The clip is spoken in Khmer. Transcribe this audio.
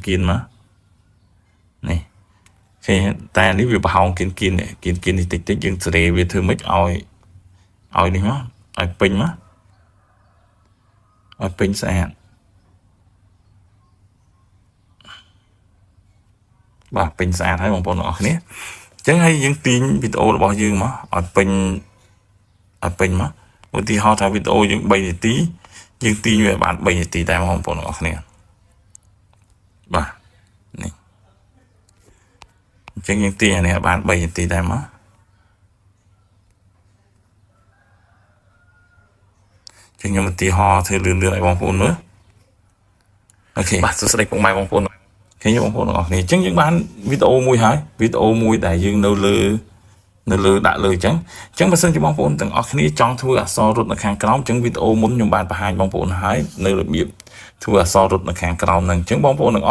គៀនមកនេះឃើញតែនេះវាប្រហោងគៀនគៀនគៀនគៀននេះតិចតិចយើងសេរីវាធ្វើម៉េចឲ្យឲ្យនេះមកឲ្យពេញមកឲ្យពេញស្អាតបាទពេញស្អាតហើយបងប្អូនទាំងអស់គ្នាអញ្ចឹងហើយយើងទាញវីដេអូរបស់យើងមកឲ្យពេញឲ្យពេញមកឧទាហរណ៍ថាវីដេអូយើង3នាទីយើងទាញវាបាន3នាទីតែបងប្អូនទាំងអស់គ្នាបាទនេះអញ្ចឹងយើងទាញអានេះឲ្យបាន3នាទីដែរមកចឹងខ្ញុំឧទាហរណ៍ធ្វើលឿនៗឲ្យបងប្អូនមើល OK បាទសួស្តីពុកម៉ែបងប្អូនឃើញបងប្អូនទាំងអស់គ្នាអញ្ចឹងយើងបានវីដេអូមួយហើយវីដេអូមួយដែលយើងនៅលើនៅលើដាក់លើអញ្ចឹងអញ្ចឹងបើសិនជាបងប្អូនទាំងអស់គ្នាចង់ធ្វើអក្សររត់នៅខាងក្រោមអញ្ចឹងវីដេអូមុនខ្ញុំបានបង្ហាញបងប្អូនហើយនៅរបៀបធ្វើអក្សររត់នៅខាងក្រោមហ្នឹងអញ្ចឹងបងប្អូនទាំងអស់